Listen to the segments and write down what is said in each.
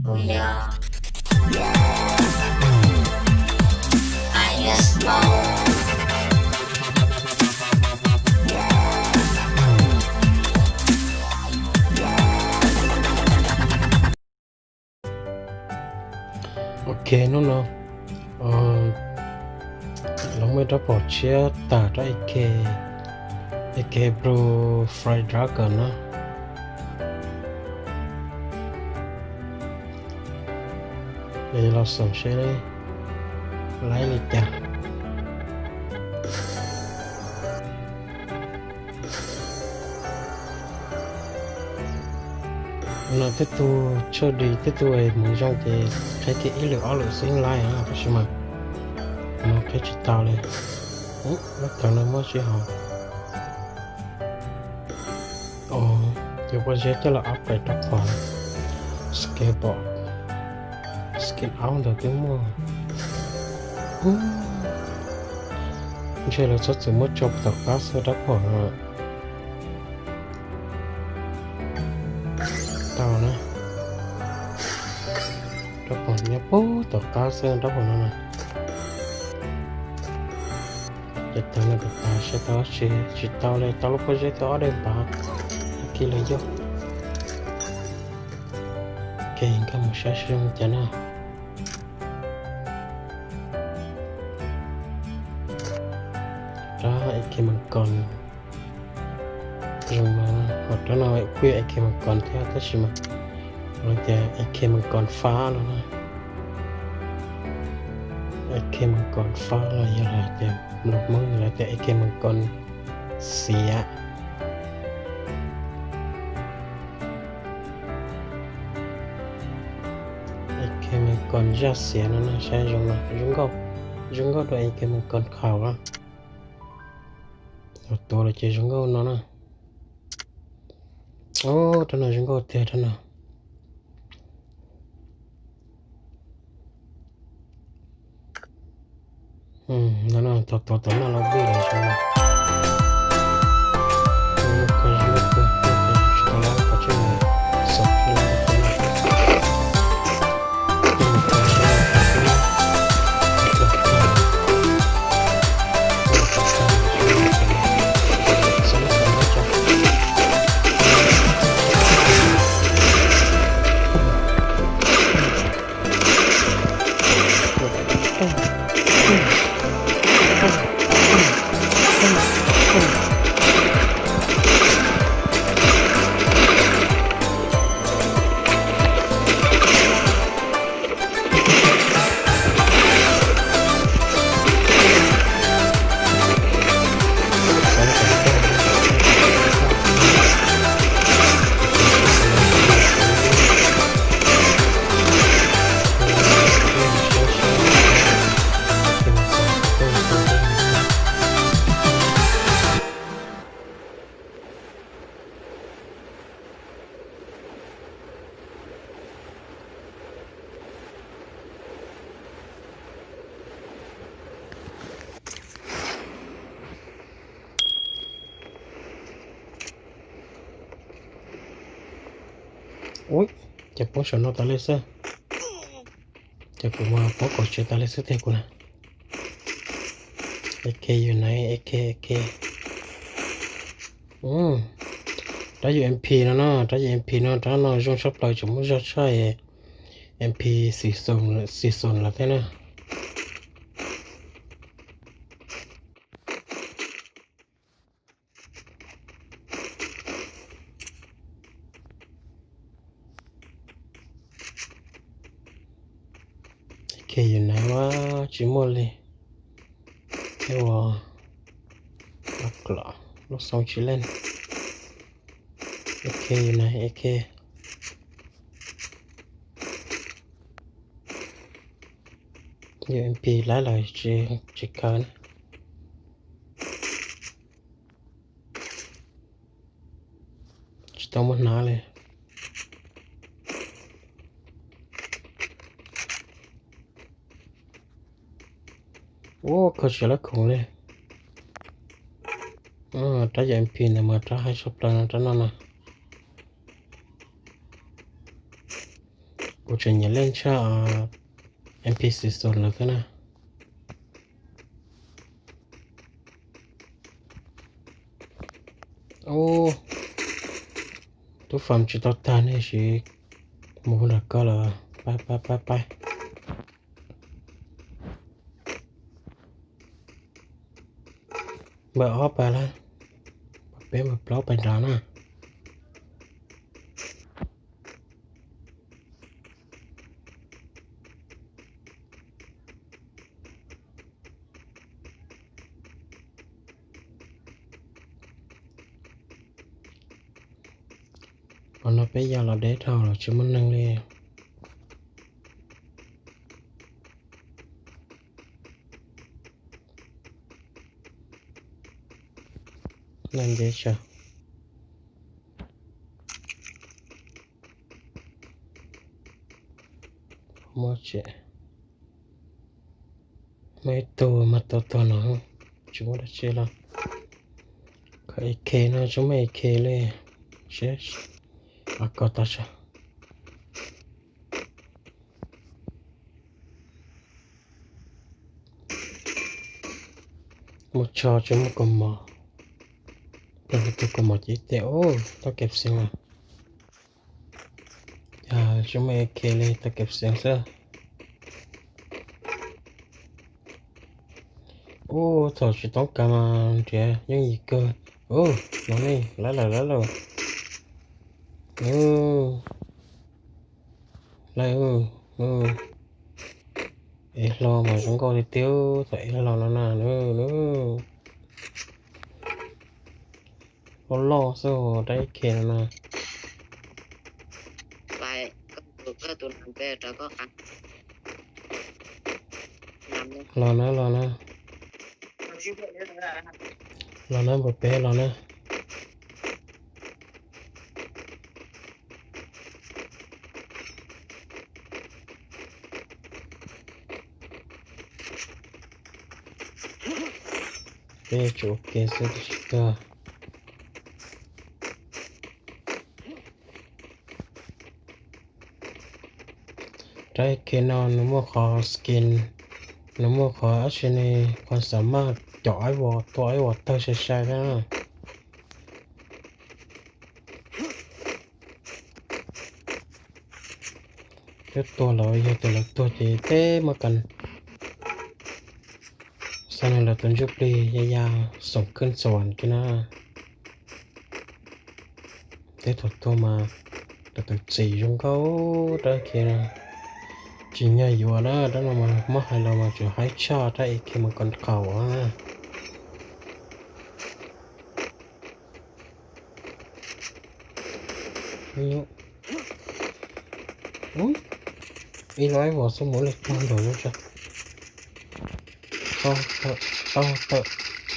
Ok, hnub no lawv muaj ib rab phom tshiab tag rau A K, A K Blue Fire Dragon no. Los xaus seb laib li cas. No tej tug tshaj di tej tug mus zoo ces qheb kiag ib lwm ob lwm xwb laib, tab sis mas no qheb tsis tau li. Lub thav no muab sib haum. Yuav pob zeb coj los upgrade rab phom. Skateboard, skin out ntawd twb muaj. Ntshe lawv txhob txwm muab tso tom qab xwb rab phom no. Tau na. Rab phom nyob puag tom qab xwb rab phom no na. Ces thaum no kuv tas saib tau tsis tsis tau li, tau lub pob zeb thiab ob daim npav. Ib kis lawv yog. Ok, nkag mus saib seb zoo cas na. Rab A K Maas Koos zoo no, ho rab no kuj yog A K Maas Koos thiab tab sis mas lawv tias A K Maas Koos fab no na. A K Maas Koos fab los yog lawv tias, lus Hmoob lawv tias A K Maas Koos xiav. A K Maas Koos zaj xiav no na, saib zoo no, zoo nkauj, zoo nkauj dua A K Maas Koos khaus na. Tuav lawm ces zoo nkauj no na. Rab no zoo nkauj tiag rab no. No no, tau tuav tau noj los vij lawm zoo no. Ub, ces poob saum no tas li xwb. Ces kuv mas poob kaum tsev tas li xwb tiag kuv na. A K yus na, A K, A K. Rab U M P no na, rab U M P no, rab no zoo tshaj plaws, tseem muaj zog tshaj M P season lawm thiab na. K yus na, tsis muaj li. Ua, lub xoo tsis leej. K yus na, A K. U M P lawv lawv tsis khaws na. Tsis tau muaj hnav li. Ua kho tsis lab khoom li. Rab U M P ntawd mas rab haib tshaj plaws no, rab no na. Kuv tseem nyiam leej tshaj N P C Zone lawm thiab na. Ub, tub fam tsis tau tag ne, sim mus nram ko lawm. Pab pab pab pab. Npawb ob pab lawm, peb npawb plaub pais nrad na. Qhov no peb ya los deb dhau los tsis muaj neeg li. Neeg nce tsawg. Muaj tsev, muaj ib tug mas tau tuag no, tsis muaj dab tsi los. Kho A K no tsis muaj A K li, seb, a ko tau tso. Muaj tsho tsis muaj kaus mom, tus kaus mom ces ib teg ub tau keb xeev lawm. Tsis muaj A K li tau keb xeev xwb. Ub, thaum tsis toob kas mas nrhiav yooj yim kawg. Ub, no ne, lawv lawm lawv lawm. Lawv, ev hlo mas zoo nkauj tiag tiag, thaum ev hlo no na. Loj loj xwb rab A K no na. Los na, los na. Los na, npawg peb los na. Peb yuav tsum ua ke xwb tsis tau. Rab A K no nws muaj qhov skin, nws muaj qhov dab tsi ne, qhov xam maj caum ib vuag tua ib vuag tawg sai sai thiab na. Twb tuag lawm, yog tias lawv tuag ces teb muaj kas xa nws lawv tus ntsuj plig ya ya xoom khwb xoom kiag na. Teb thaum tuag mas lawv tus txim zoo nkauj rab A K na. Tsis nyog yuav na, rab no mas muab hais los mas tseem haib tshaj rab A K mas kom qaum na. Ib lo ib vos xub mus li tag npaum no tso. Tau tawm, tau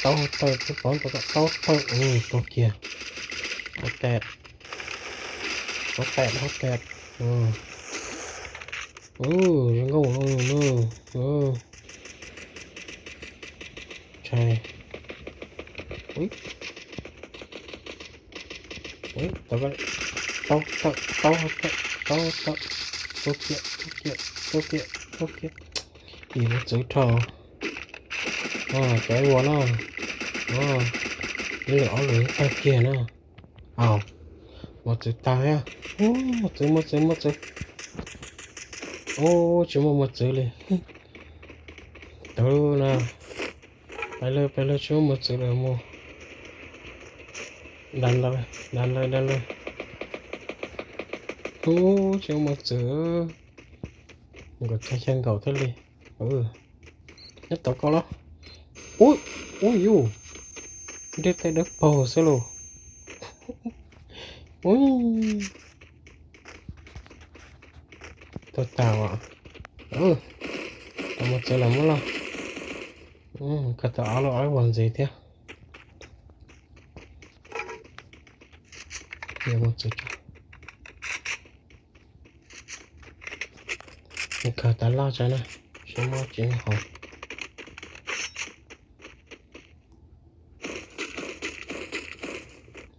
tawm, tau tawm, tau tawm, tau tawm, tau kiag. Hau tes, hau tes, hau tes. Zoo nkauj no. Ntshai. Tau, tau, tau, tau, tau, tau kiag, tau kiag, tau kiag, tau kiag. Ib muaj txwv dhau. Cov ib vuag no, ib lwm ob lwm tag kiag na. Au, muaj txwv tag thiab. Muaj txwv, muaj txwv, muaj txwv. Ub, tsis muaj muaj txwv li. Tau na. Peb lawv, peb lawv tsis muaj muaj txwv lawm mus. Dam lawm, dam lawm, dam lawm. Ub, tsis muaj muaj txwv. Nkaum txog xya nkaum thiaj li. Nyob tau koj los. Ub, ub yus, ntiaj teb dawb paug xwb lauj. Ub, tuag tas as. Tau muaj txwv lawm muab los. Koj tau ob lub ob vos ntxiv thiab. Yuav muaj txwv tso. Khaws tas laj tso na, seb muaj tsis muaj hauv.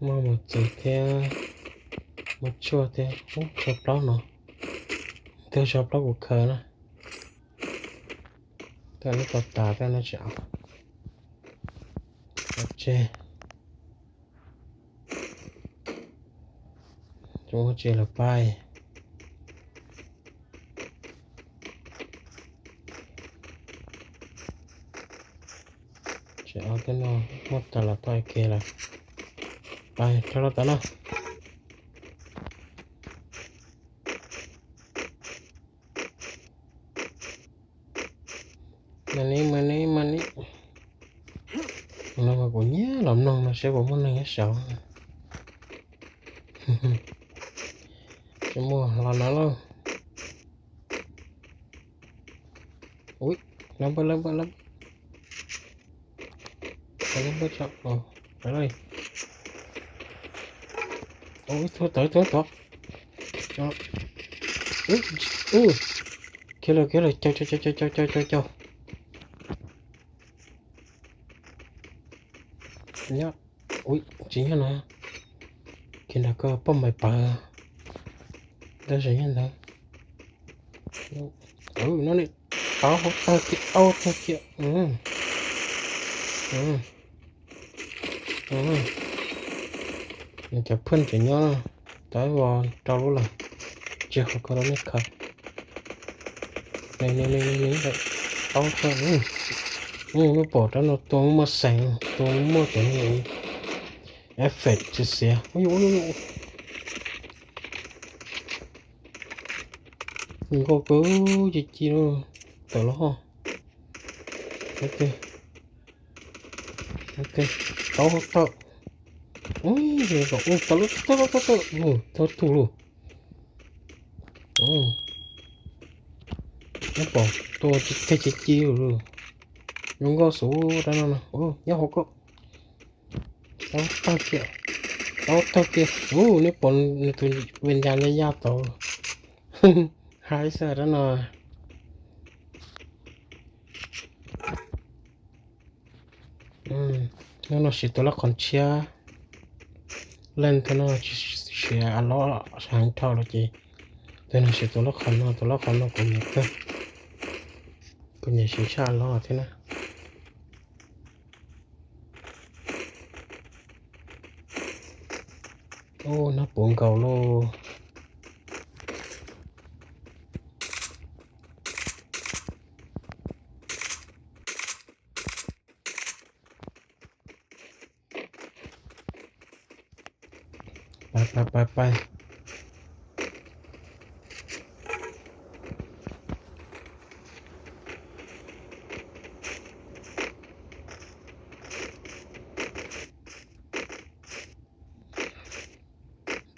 Muaj mos txwv thiab, muaj tshuaj thiab, tshuaj plaub no. Kawg zog plaub kuv khaws na. Tej no tau tas tej no tsis au. Tseg. Tsis ua tsi lawm pais. Tsis au tej no, muab tas los tau ke lawm. Pais rau lawm tas no. Mas ni mas ni mas ni. No mas kuv nyiam los mloog no seb puas muaj neeg nyob saud. Tsis muaj los no lauj. Ui, lawv npawj lawv npawj lawv npawj tso. Ui, ib tug tawv ib tug tod. Khiav lawm khiav lawm, caum caum caum caum caum caum. Nyob, ui, tsis nyob no. Kiag nrog koj poj mais pawv. Tab sis nyob ntawd. No ne, tau hauv tawg kiag, tau tawg kiag. Nws cov phwj tseem nyob, tau ib vos rau lub lawm, tsis haum koj rau nej khaws. Tau tawg, nej pom rab no tua muaj xeem, tua muaj cov effect txias xiav. Nkauj kawg, ci ci lawm, tawm los ho. Tau tawg, tau lub tawg tau tug lawm. Nyob pom tua ci ci ci lawm. Zoo nkauj xwb rab no no, nyob hauv koj. Tau tawg kiag, tau tawg kiag. Ub, neb pom nws tus ves ncas ya ya tod. Haib xwb rab no. Hnub no siv tus lab qhov tshiab, leej twg no tsis siv a lob heev dhau los ces tus no siv tus lab qhov no, tus lab qhov no kuv nyiam kawg, kuv nyiam siv tshaj a lob thiab na. Ub, nab puv nkaus lauj. Pais pais pais pais.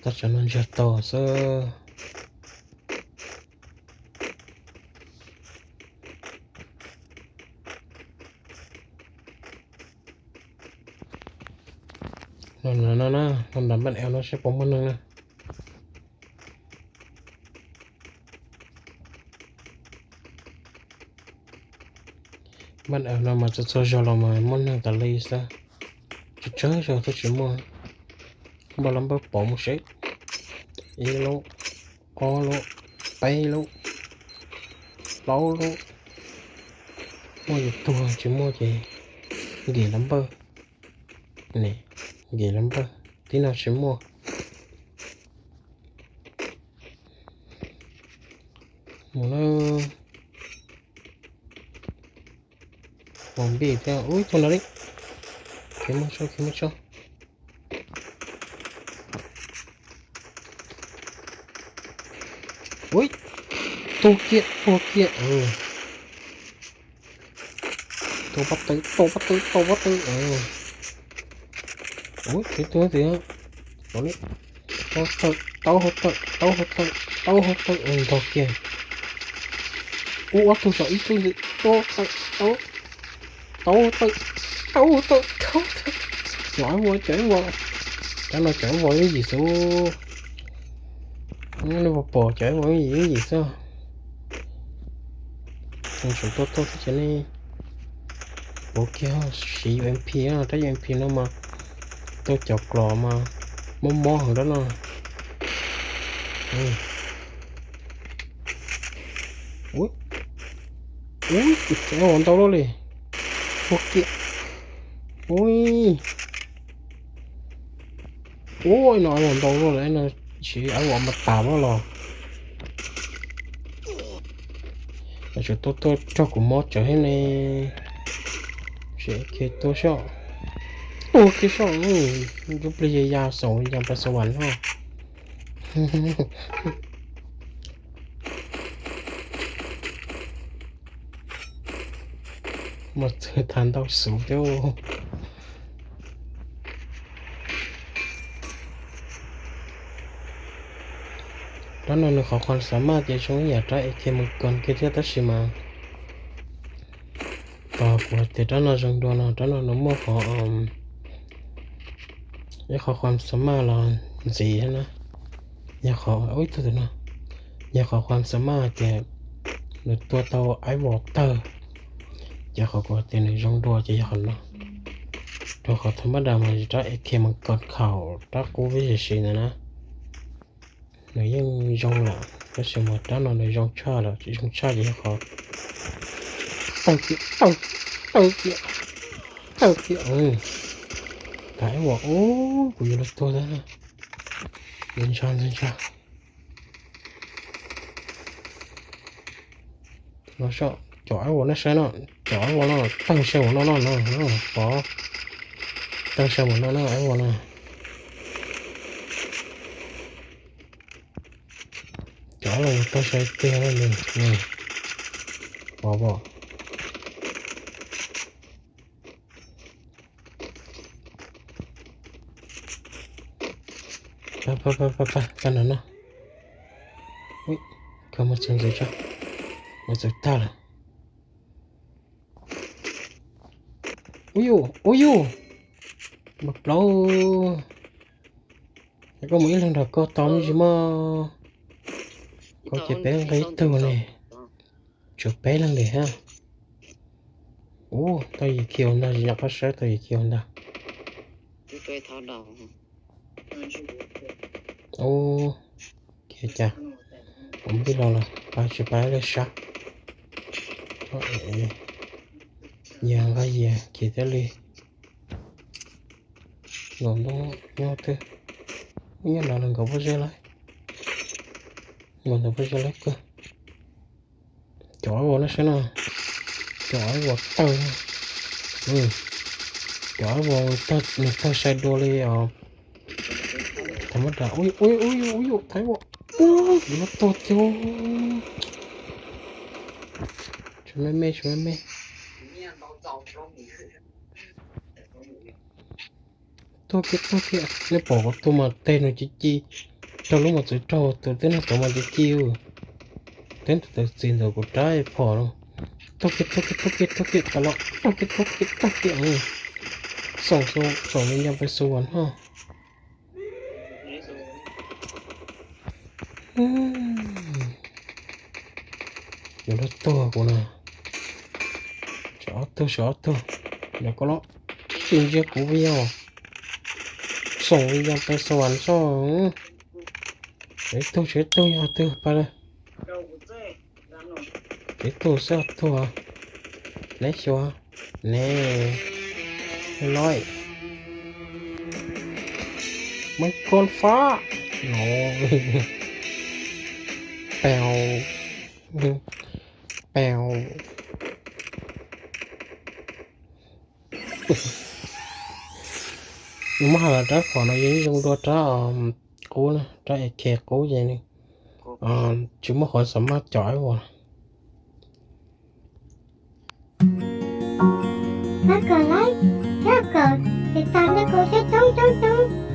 Tab sis no ntsiag to xwb. No no no, no nram npaj ev no seb puas muaj neeg na. Npaj ev no mas txhua txhua zaug los mas muaj neeg tas li xwb. Tsawg tsawg zaug twb tsis muaj. Npaj los npaj pom mus seb. Ib lub, ob lub, peb lub, plaub lub. Muaj yus tuag, tsis muaj ces nkim los npaj. Ne, nkim los npaj, tib no tsis muaj. Mus na. Mus npij thiab, ub, tus no li. Khiav mus tso, khiav mus tso. Ub, tuag kiag, tuag kiag. Tua pob tw, tua pob tw, tua pob tw. Ub, khiav tuag tiag. Tau li. Tau tawm, tau hau tawm, tau hau tawm, tau hau tawm, ntog kiag. Ub, ob tug saum ib tug ntxiv, tau tawm, tau, tau tawm, tau tawm, tau tawm. Cov ib vos, cov ib vos. Cov no cov ib vos ib yim xwb. Nej puas pom cov ib vos ib yim ib yim xwb. Tseem tuaj tuaj xwb ces nej pauv kiag siv U M P, rab U M P no mas tuaj cov klos mas mob mob heev rab no. Ui, ui, ua ntau luaj li. Ua kiag. Ui, ua no ua ntau luaj li no, tsis ab ua mas tas luaj los. Tsum tuaj tuaj raug kuv mob tsawv thiab ne. Tsis kiag tuaj soj, tuaj kiag soj, ib pliag ya ya xoom ya pas xav vas no. Mas txawg tag ntau xub thiab. Rab no nws qhov qhuas xav maj ces zoo ib yam rab A K Maus Koos kiag thiab tab sis mas tos kuv hais tias rab no zoo dua no, rab no nws muaj qhov ib qhov qhuas xav maj los ntxiv thiab na. Yog qhov ib tug no, yog qhov qhuas xav maj hais tias nws tua tau aib vos tawg, ces qhov kuv hais tias nws zoo dua ces yog qhov no. Rau qhov thaum mab dam mas rab A K Maus Koos khaum rab qub vib zim si ntawd na. Nws yeej zoo lawm tab sis mas rab no nws zoo tshaj lawm, tsis zoo tshaj ces yog qhov tawg kiag, tawg kiag, tawg kiag. Tag ib vuag ub, kuv yuav luag tuag thiab. Ntshai ntshai ntshai. No soj, cov aib vos nej saib no, cov aib vos no tawg sai mus no no no, pov, tawg sai mus no no aib vos no. Cov aib vos tawg sai tiag li, pov pom. Pab pab pab pab, tag no no. Khaws mus txog ntxiv tso, mus txog tag lawm. Ub yus, ub yus, npawg plaub, koj mus ib leeg nrog koj tau me ntsis mog. Koj ces peb nqe ib tug ne, tshuav peb leeg li thiab. Ub, tau yim kiv ua ntag, tsis nyam qab saib, tau yim kiv ua ntag. Ub, kiag cas, ua npij los los pab tsis pab li sab. Yog nqa yias kiag thiaj li. Nkaus ntuj nyob twg, nyob no los nkaus pob zeb lawm. Nkaus ntawm pob zeb lawm kawg. Cov aib vos no saib no, cov aib vos tawg, cov aib vos nws tawg sai dua li os. Thaum mab dam, ub ub ub ub, thaum aib vos, ub, kuv no tuag tiag. Tshuav me me, tshuav me me. Tuag kiag tuag kiag, nej pom kuv tus mas teg nws ci ci, raug lub mos txwv raug tus tib neeg tod mas ci ci. Teb tus tawv txiv ntawd kuv rab phom no. Tuag kiag tuag kiag tuag kiag tuag kiag tas los, tuag kiag tuag kiag tuag kiag. Xoom xoom me nco pes xu as no. Yuav luag tuag kuv na. Saum ob tug, saum ob tug, yog koj los tsis ntsia kuv vij yog xoom vij yog pes xu as tso. Tshuav ib tug, tshuav ib tug yog twg pab lawm. Tshuav ib tug xwb tug. Neb xyuas, neb loj. Mab koos fab no. Pem, pem. Nws muab hais los rab phom no yeej zoo dua rab qub na, rab A K qub ces nws tsis muaj qhov xav maj cov ua. Pab kom like, thiab kom tiv tas nej kuv thiab coob coob coob.